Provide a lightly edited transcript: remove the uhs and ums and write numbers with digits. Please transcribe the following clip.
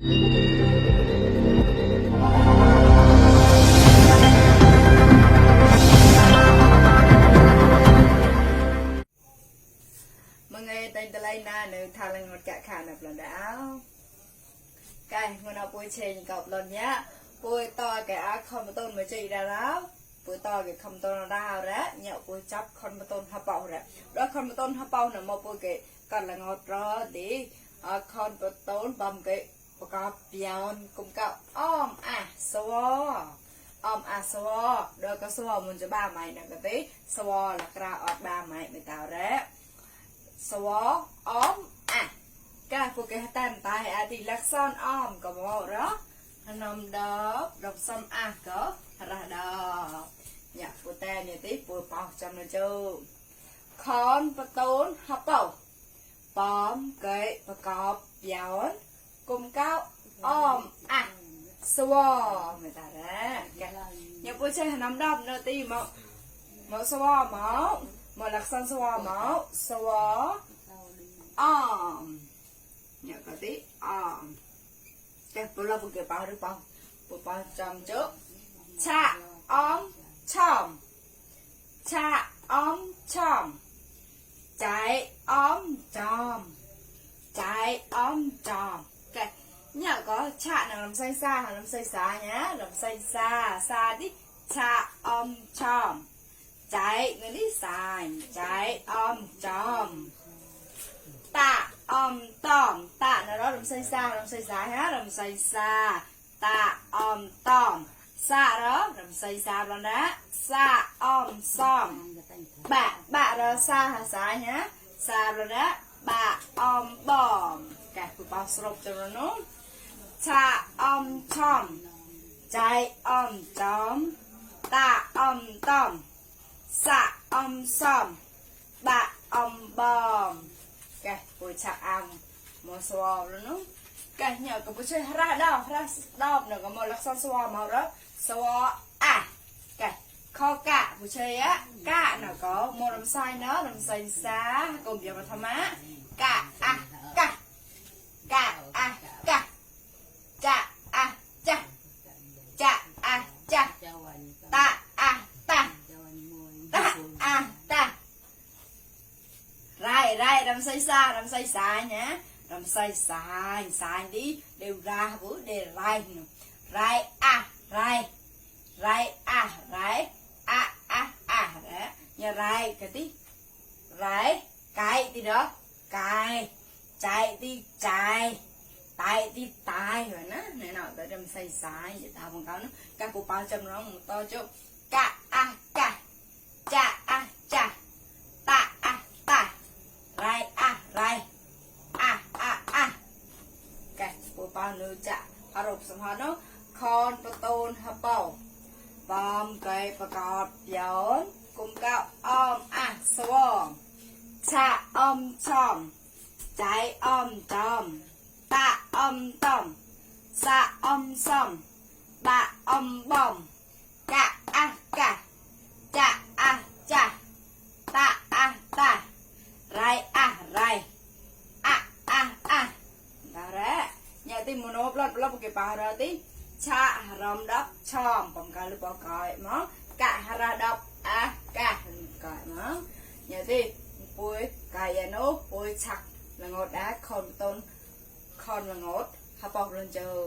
mọi người tên tây na nữ thằng là một cả khả nạp lần đảo cái người nào bôi chèn cọp lần nhá bôi to cái ác không có tôn mà chị ra đó bôi to cái không tôn ra đó nhậu bôi chắp không có tôn hấp bầu rồi đó không có tôn hấp bầu là một bôi cái còn là ngọt rõ đi không có tôn bầm cái cọp bion cùng cậu swo swo đó có swo mình cho ba mày nè cái tí swo là ra ở ba mày tạo đấy swo cái phụ cái tan tài thì lạc son có bộ đó nằm đó đọc xong có ra đó nhạc phụ tên như tí phụ bọc trong nó chưa con và tốn hấp bầu bóm cái và cọp dạo cùng cao swo người ta đấy nhạc phụ chơi nằm đâm nó tí mẫu swo mẫu lạc son swo mẫu swo nhớ có tí cái bữa lâu vừa bao được bao bữa bao chậm trước cha chom trái chom cái nhớ có cha nào làm say xa nhá làm say xa đi cha chom trái người đi xài trái chom tạ tòm tạ nào đó làm say xa nhá làm say xa tạ tòm xa đó làm say xa luôn đó xa xom bạ đó xa nhá xa rồi đó bạ bòm cái phụ bao srop cho nó cha chom trái chom tạ tòm xa xom bạ bòm cái buổi chạc một xòa rồi nó cái nhờ có buổi chơi ra đau nữa có một lạc son xòa màu đó xòa cái kho cả buổi chơi á cả nào có một làm sai nó làm sai xa cùng giờ mà thầm á cả chà rai làm say xa nhá làm say đi đều ra bữa để rai đấy nhà rai cái tí rai cái tí đó cái chạy đi chạy tay đi tay rồi nó này nọ tới làm say vậy tao bằng cáo nó các cụ bao trăm nó một to chút chà rai cái bộ bao nữ chạ hà rục xong hết nó con và tôn hấp bầu bom cây và cọt dốn cùng cao swo cha chom trái chom tạ tòm sa xom bạ bòm cả chà ta rai đó đấy nhà tim một nốt lót cái bao đó tí cha rom đắp chom bằng cái lưỡi bò còi món cả ra đắp cả còi món nhà tim bôi cài nốt bôi chặt là ngọt đá con tôn con là ngọt hấp bọc lên chờ